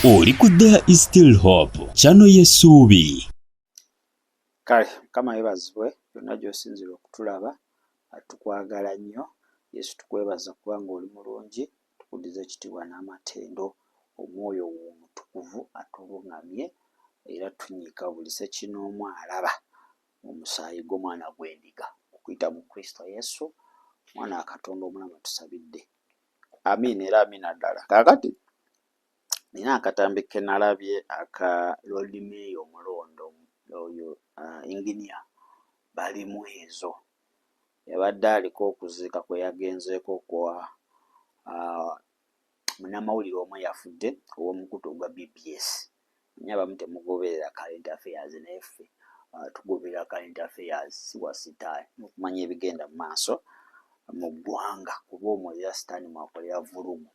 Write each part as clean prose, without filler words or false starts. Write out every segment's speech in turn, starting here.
Oli ku There is still hope, channel y'essuubi. Kale Mukama yebazibwe yonna gy'osinzira okutulaba, tukwagala nnyo. Yesu tukwebaza kubanga oli mulungi, tukuddiza ekitiibwa n'amatendo. Omwoyo wo omutukuvu atulungamye era tunnyika buli ssekinnoomu alaba mu musaayi gw'omwana gw'endiga okuyita mu Kristo Yesu omwana wa Katonda omulamu tusabidde. Amiina era amiina ddala. Kaakati nina akatambi ke nalabye aka Lord Mayor omulonde oyo Engineer Balimwezo yabadde aliko okuziika kwe yagenzeeko okwa munnamawulire omu eyafudde ow'omukutu ogwa BBS. Mmanyi abamu temugoberera current affairs naye ffe tugoberera current affairs si bwa sitaani okumanya ebigenda mu maaso mu ggwanga kuba omwo era sitaani mw'akolera vvulugu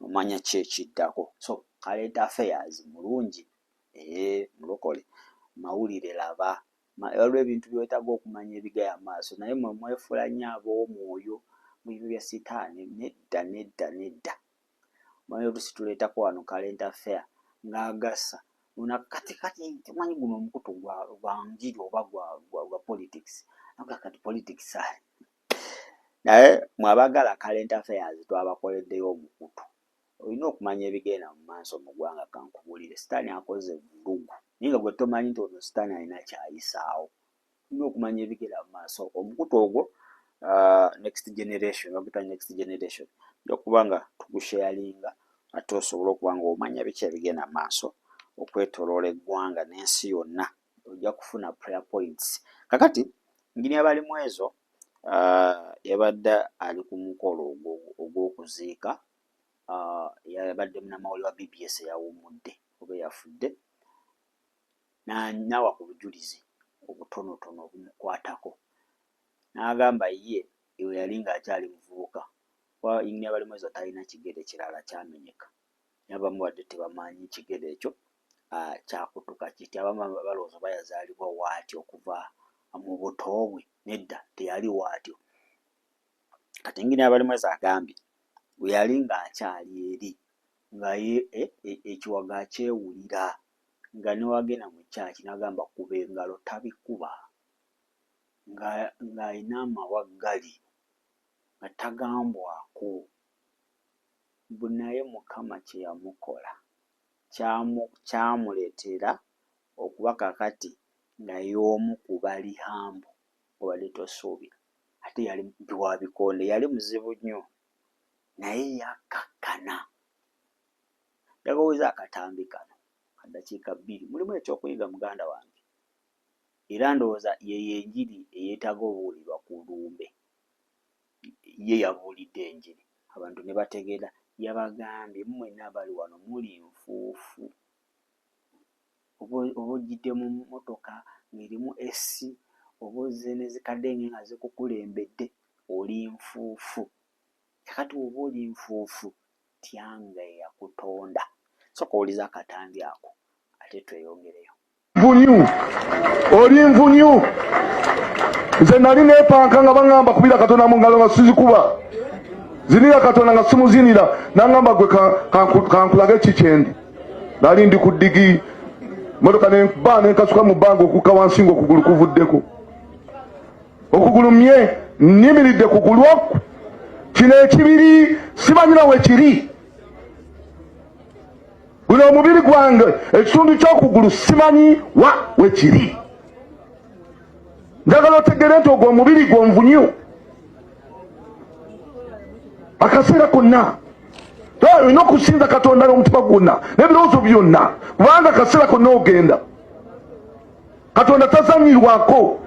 omanya ki ekiddako. So current affairs mulungi ee mulokole mawulire laba waliwo ebintu by'oyetaaga okumanya ebigaya maaso naye mwe mwefuula nnyo ab'omwoyo mu ebyo bya sitaani nedda nedda nedda. Omanyi oluusi tuleetako wano current affair ng'agasa kati kati temanyi guno omukutu gwa gwa njiri oba gwa gwa gwa politics aga kati politics ali naye mwe abaagala current affairs twabakoleddeyo omukutu. Olina okumanya ebigenda mu maaso mu ggwanga kankubuulire sitaani akoze vvulugu naye nga gwe tomanyi nti ono sitaani alina ky'ayisaawo. Olina okumanya ebigenda mu maaso omukutu ogwo next generation baguyita next generation ojja kuba nga tugusharinga ate osobole okuba nga omanya biki ebigenda mu maaso okwetooloola eggwanga n'ensi yonna ojja kufuna prayer points. Kakati Engineer Balimwezo yabadde ali ku mukolo ogw'okuziika yabadde munnamawulire wa BBS eyawummudde oba eyafudde n'awa ku bujulizi obutonotono obumukwatako n'agamba ye we yali ng'akyali muvubuka kuba Engineer Balimwezo talina kigere kirala kyamenyeka naye abamu badde tebamanyi kigere ekyo kyakutuka kitya abamu balowooza oba yazaalibwa waatyo okuva mu buto bwe nedda teyali waatyo. Kati Engineer Balimwezo agambye bwe yali ng'akyali eri nga ye ekiwago akyewulira nga ne w'agenda mu church n'agamba kuba engalo tabikuba nga ng'alina amawaggali nga tagambwako mbu naye Mukama kye yamukola kyamuleetera okuba kaakati nga y'omu ku bali humble obadde tosuubira ate yali mubbi wa bikonde yali muzibu nnyo naye yakkakkana. Njagala owulize akatambi kano ka ddakiika bbiri mulimu ekyokuyiga muganda wange era ndowooza yeeyo enjiri eyeetaaga obuwulirwa ku lumbe. Ye yabuulidde enjiri abantu ne bategeera yabagambye mwenna abali wano muli nfuufu oba ojjidde mu mmotoka ng'erimu AC oba ozze ne zikadenge nga zikukulembedde oli nfuufu. Kaakati bw'oba oli nfuufu tyanga eyakutonda. Sooka owulize akatambi ako ate tweyongereyo. Nvunyu oli nvunyu nze nali nepanka nga baŋŋamba kubira Katonda mu ngalo nga sizikuba zinira Katonda nga simuzinira naŋŋamba gwe kankulage ki kyendi nali ndi ku ddigi motoka nenkuba nenkasuka mu bbanga okukka wansi nga okugulu kuvuddeko okugulu mye nyimiridde kugulu okwo kino ekibiri simanyira wekiri guno omubiri gwange ekitundu ky'okugulu simanyi wa wekiri njagala otegere nti ogwo omubiri gwonvunyu akaseera konna olina okusinza Katonda n'omutima gwonna n'ebirowoozo byonna kubanga akaseera konna ogenda Katonda tazanyirwako.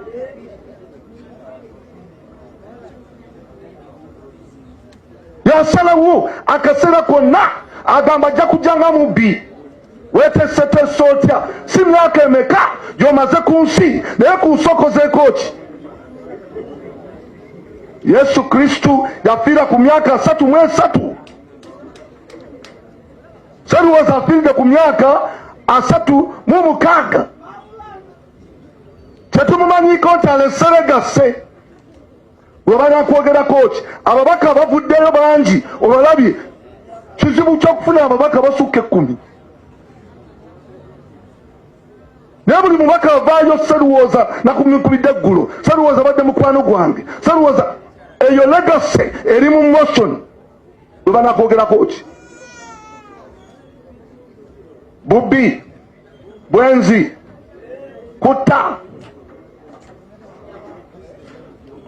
Yasalawo akaseera konna agamba ajja kujja nga mubbi. Weteeseteese otya? Si myaka emeka gy'omaze ku nsi naye ku nsi okozeeko ki? Yesu Kristu yafiira ku myaka 33. Seruwoza afiiridde ku myaka 36. Kyetumumanyiko nti aleseregasse bwe banakwogerako ki? Ababaka bavuddeyo bangi, obalabye kizibu ky'okufuna ababaka basukka 10. Naye buli mubaka avaayo, Seruwooza nakumikubidde eggulo, Seruwooza badde mukwano gwange, Seruwooza, eyo legacy eri mu motion. Bwe banakwogerako ki? Bubbi, bwenzi, kutta.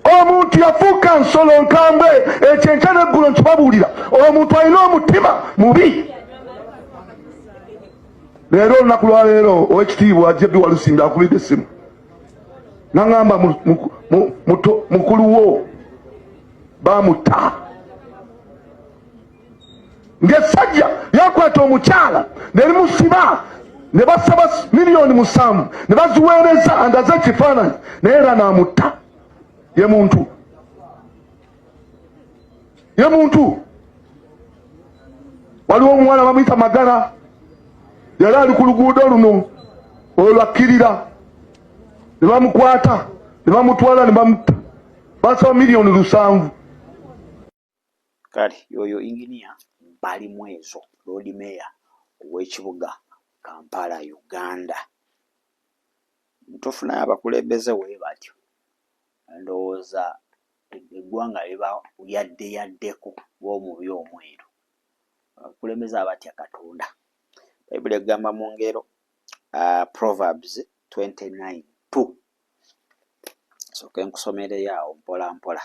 Omuntu yafuuka nsolo nkambwe. Ekyo enkya neggulo nkibabuulira, omuntu alina omutima mubi. Leero, olunaku lwaleero, owekitiibwa JB Walusimbi akubidde essimu naŋŋamba, "Mukulu wo bamutta." Ng'essajja lyakwata omukyala ne limusiba, ne basaba 7 miliyoni ne baziweereza, andaze ekifaananyi, naye era n'amutta. Ye muntu, ye muntu. Waliwo omuwala bamuyita Magala, yali ali ku luguudo luno olwakkirira, ne bamukwata ne bamutwala ne bamutta, basaba 7 miliyoni. Kale yoyo Inginiya Balimwezo, Lord Mayor ow'ekibuga Kampala, Uganda. Tufunayo abakulembeze we batyo, ndowooza eggwanga liba yadde yaddeko b'omubi omweru, abakulembeze abatya Katonda. Bayibuli egamba mu ngero, Proverbs 29:2. Sooke nkusomereyo awo mpola mpola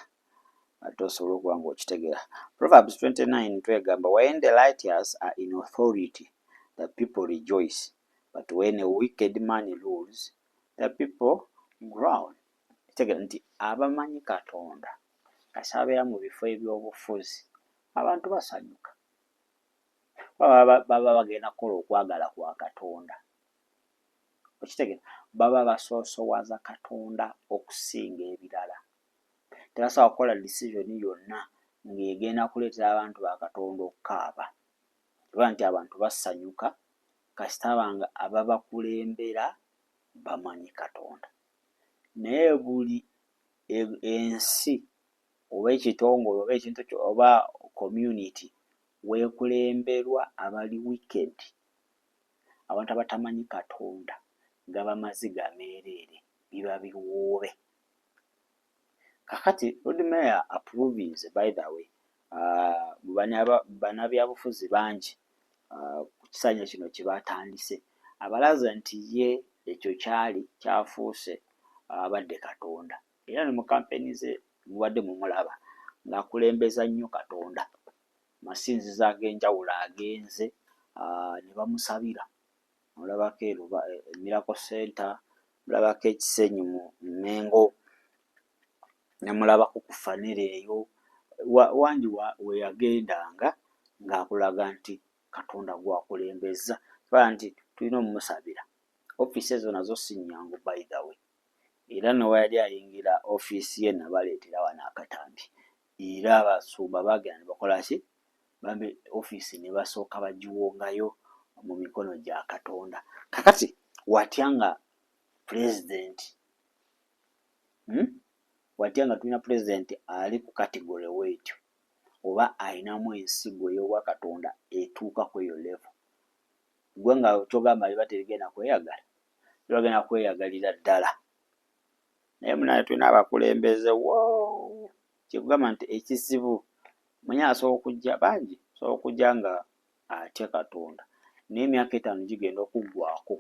ate osobole okuba ng'okitegeera. Proverbs 29 twegamba, "When the righteous are in authority, the people rejoice, but when a wicked man rules, the people groan." Kitegeera nti abamanyi Katonda kasi abeera mu bifo ebyobufuzi, abantu basanyuka, baba bagenda kukola okwagala kwa Katonda. Okitegeera, baba basoosowaza Katonda okusinga ebirala. Tebasobola kukola decision yonna ng'egenda kuleetera abantu ba Katonda okukaaba, oba nti abantu basanyuka kasita banga ababakulembera bamanyi Katonda. Naye buli ensi oba ekitongole oba ekintu oba community weekulemberwa abali wicked, abantu abatamanyi Katonda, gaba maziga meereere, biba biwoobe. Kakati Lord Mayor approvinze, by the way, bannabyabufuzi bangi ku kisanja kino kye batandise, abalaze nti ye ekyo kyali kyafuuse abadde Katonda, era ne mu kampeyini ze mubadde mumulaba ng'akulembeza nnyo Katonda. Masinzizo ag'enjawulo agenze ne bamusabira, olabako e Miracle Center, mulabako e Kisenyi mu Mmengo, ne mulabako ku Fanere eyo wangi we yagendanga ng'akulaga nti Katonda gw'akulembeza. Kibala nti tulina omumusabira. Ofiisi ezo nazo si nnyangu, by the way, era ne we yali ayingira ofiisi ye, nabaleetera wano akatambi, era abasumba baagenda ne bakola ki, bambi, ofiisi ne basooka bagiwongayo mu mikono gya Katonda. Kakati watya nga pulezidenti, Watya nga tulina pulezidenti ali ku category bw'etyo, oba ayinamu ensigo ey'obwakatonda etuuka ku eyo level? Gwe nga kyogamba liba terigenda kweyagala, libagenda kweyagalira ddala. Naye munaye, tulina abakulembeze wo kyekugamba nti ekizibu manyi asobola okujja, bangi asobola okujja nga atya Katonda, naye emyaka 5 gigenda okuggwako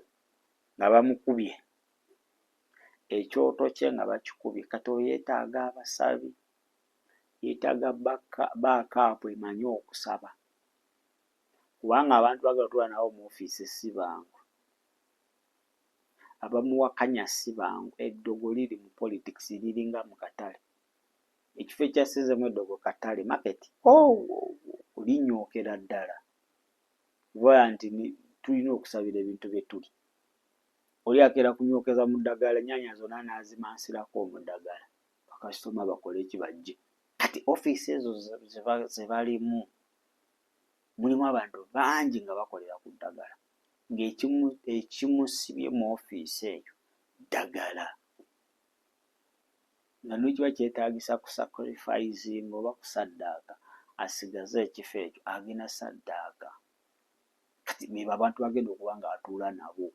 nga bamukubye ekyoto kye, nga bakikubye. Kati oyo yeetaaga abasabi, yeetaaga backup emanyi okusaba, kubanga abantu bagala otuula nabo mu ofiisi si bangu, abamuwakanya si bangu. Eddogo liri mu politics liringa mu katale. Ekifo ekyasinzemu eddogo katale, market. Oh, linyookera ddala. Kuba nti tulina okusabira ebintu bye tuli. Oli akeera kunyookeza mu ddagala, ennyaanya zonna n'azimansirako mu ddagala, bakasitoma bakole ki? Bajje. Kati ofiisi ezo ze balimu mulimu abantu bangi nga bakolera ku ddagala, ng'ekimusibye mu ofiisi eyo ddagala, nga nekiba kyetaagisa kusacrificinga oba kusaddaaka asigaze ekifo ekyo, agenda saddaaka. Kati bebo abantu bagenda okuba nga atuula nabo.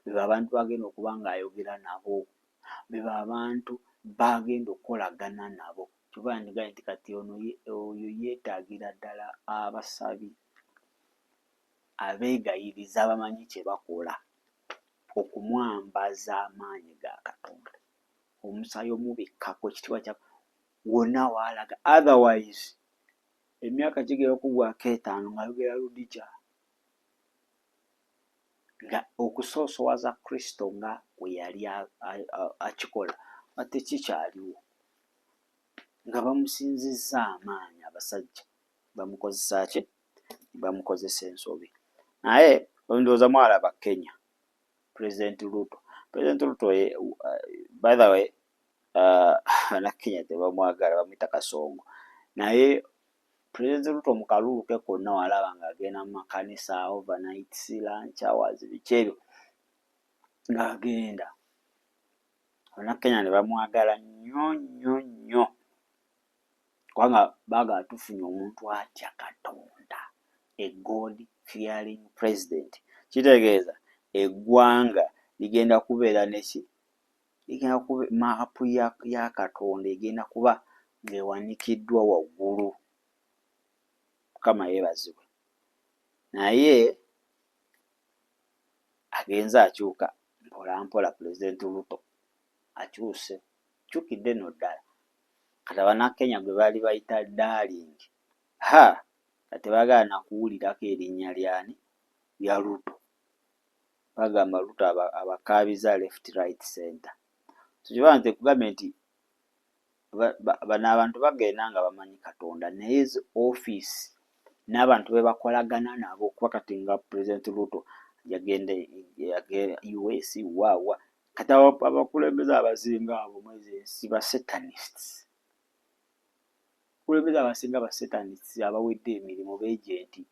Bebo abantu bagenda okuba ng'ayogera nabo, bebo abantu bagenda okukolagana nabo. Kyova ndigambye nti kati ono oyo yeetaagira ddala abasabi abeegayiriza abamanyi kye bakola okumwambaza amaanyi ga Katonda, omusaayi omubikkako ekitiibwa kya wonna waalaga. Otherwise emyaka gigenda okuggwako 5 ng'ayogera ludija, nga okusoosowaza Kristo nga bwe yali akikola nga tekikyaliwo, nga bamusinzizza amaanyi abasajja bamukozesa ki? Bamukozesa ensobi. Naye ndowooza mwalaba Kenya, President Ruto. President Ruto, by the way, Bannakenya tebamwagala, bamuyita Kasongo. Naye President Ruto mu kalulu ke konna walaba ng'agenda mu makanisa overnight, lunch hours, biki ebyo ng'agenda. Bannakenya ne bamwagala nnyo nnyo nnyo kubanga baagala tufunye omuntu atya Katonda, a God fearing president. Kitegeeza eggwanga ligenda kubeera neki? Ligenda kuba maapu ya Katonda egenda kuba ng'ewanikiddwa waggulu. Mukama yeebazibwe. Naye agenze akyuka mpola mpola. President Ruto akyuse, kyukidde nno ddala. Kati Abannakenya gwe baali bayita darling, ha, kati tebaagala na kuwulirako erinnya lyani? Lya Ruto. Bagamba Ruto abakaabiza left, right, center. So kyova nti nkugambye nti bano abantu bagenda nga bamanyi Katonda, naye zi ofiisi n'abantu be bakolagana nabo, kuba kati nga President Ruto yagenda US waawa. Kati abakulembeze abasinga abo mwezi ensi ba satanists, abakulembeze abasinga ba satanists abawedde emirimu, ba agent.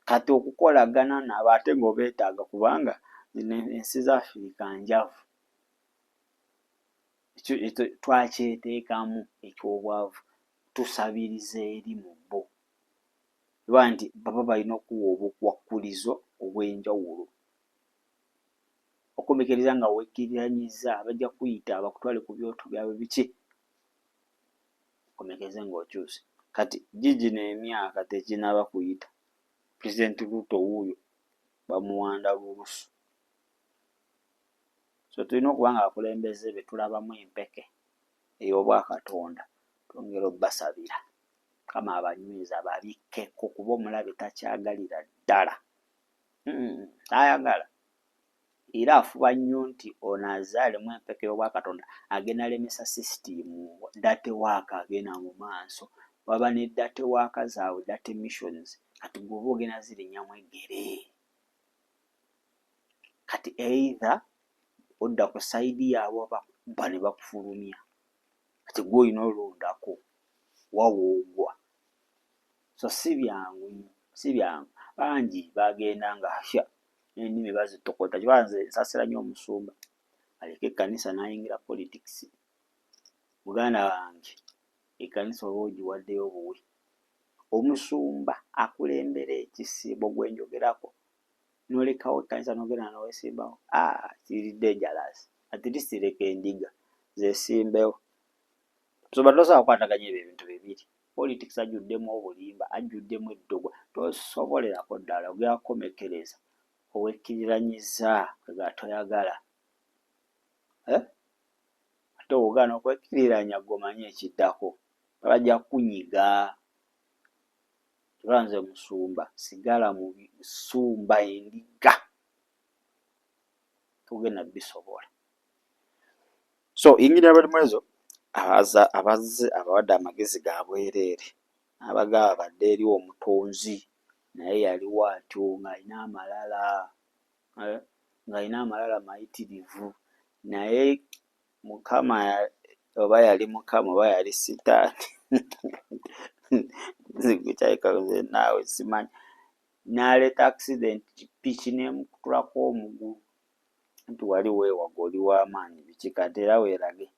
Kati okukolagana nabo ate ng'obeetaaga, kubanga zino ensi za Afirika njavu, twakyeteekamu eky'obwavu, tusabiriza eri mu bo. Oba nti baba balina okuwa obukwakkulizo obw'enjawulo. Okukomekkereza nga wekkiriranyizza, bajja kuyita bakutwale ku byoto byabwe biki, okomekkereze ng'okyuse. Kati gigino emyaka teginaba kuyita, President Ruto wuuyo bamuwanda lulusu. So tulina okuba nga abakulembeze be tulabamu empeke ey'obwakatonda twongera obbasabira Mukama abanyweze ababikkeko, kuba omulabe takyagalira ddala, tayagala, era afuba nnyo nti ono azaalemu empeke y'obwakatonda agenda alemesa sisitimu dirty work agenda mu maaso. Baba ne dirty work zaabwe, dirty missions, kati gwe oba ogenda zirinnyamu eggere. Kati either odda ku side yaabwe oba bakuba ne bakufulumya. Kati gwe olina olondako wa w'ogwa. So si byangu, si byangu. Bangi bagenda nga hya n'ennimi bazitokota. Kyova nze nsaasira nnyo omusumba aleke ekkanisa n'ayingira politics. Muganda wange, ekkanisa oba ogiwaddeyo buwi. Omusumba akulembera ekisiibo gwe njogerako, n'olekawo ekkanisa n'ogenda n'oweesimbawo, ah, kiri dangerous. At least leka endiga zeesimbewo. Musumba tosobola kukwataganya ebyo ebintu bibiri. Politics ajjuddemu obulimba, ajjuddemu eddogo, tosobolerako ddala, ogenda kukomekkereza owekkiriranyizza nga toyagala. Eh? Ate bw'ogaana okwekkiriranya ggwe omanyi ekiddako, bajja kukunyiga. Kyova nze musumba sigala mu sumba endiga, togenda bisobola. So Engineer Balimwezo abazze abawadde amagezi ga bwereere, n'abagamba badde eri omutonzi, naye yaliwo atyo ng'alina amalala, ng'alina amalala mayitirivu, naye Mukama oba yali Mukama oba yali sitaani nze naawe simanyi, n'aleeta accident, piki n'emukutulako omugulu nti wali weewaga oli w'amaanyi biki, kati era weerage.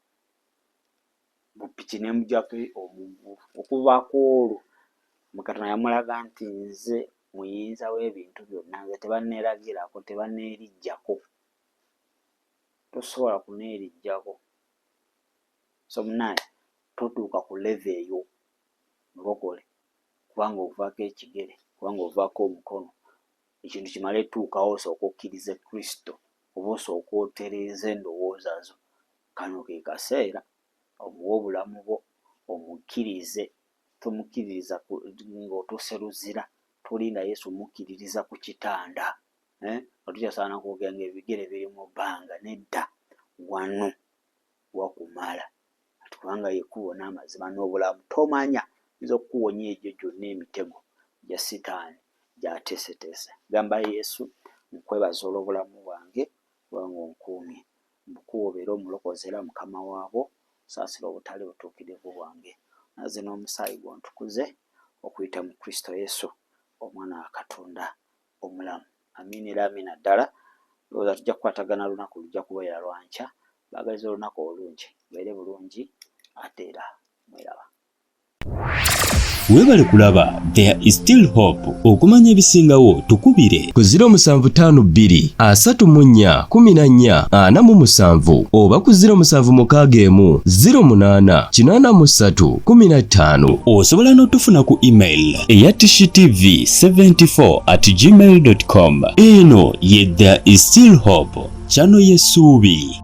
Piki n'emuggyako omugulu. Okuva ku olwo Katonda yamulaga nti nze muyinza w'ebintu byonna, nze tebanneeragirako, tebanneeriggyako. Tosobola kuneerijjako. So munnange totuuka ku level eyo mulokole kubanga ovaako ekigere, kubanga ovaako omukono. Ekintu kimale tuukawo osooke okkirize Kristo oba osooke otereeze endowooza zo. Kano ke kaseera omuwe obulamu bwo omukkirize. Tomukkiririza ng'otuuse luzira, tolinda Yesu mukkiririza ku kitanda. Eh, nga tukyasaana kwogera ng'ebigere biri mu bbanga. Nedda, wano wakumala. Kati kubanga ye kkubo n'amazima n'obulamu, tomanya yinza okukuwonya egyo gyonna emitego gya sitaani gy'ateeseteese. Gamba Yesu, nkwebaza olw'obulamu bwange kubanga onkuumye. Mbukuwa obeere omulokozi era mukama waabwo, saasira obutali butuukirivu bwange. Naze n'omusaayi gwo ontukuze okuyita mu Kristo Yesu omwana wa Katonda omulamu. Amiina era amiina ddala. Ndowooza tujja kukwatagana lunaku lujja kubeera lwa nkya. Mbaagaliza olunaku olulungi. Mubeere bulungi ate era mweraba. Webale kulaba There is still hope. Okumanya ebisingawo tukubire ku 0752 34 14 47 oba ku 0761 08 83 15. Osobola n'otufuna ku email eya tishitv74 at gmail.com. Eno ye There is still hope, channel y'essuubi.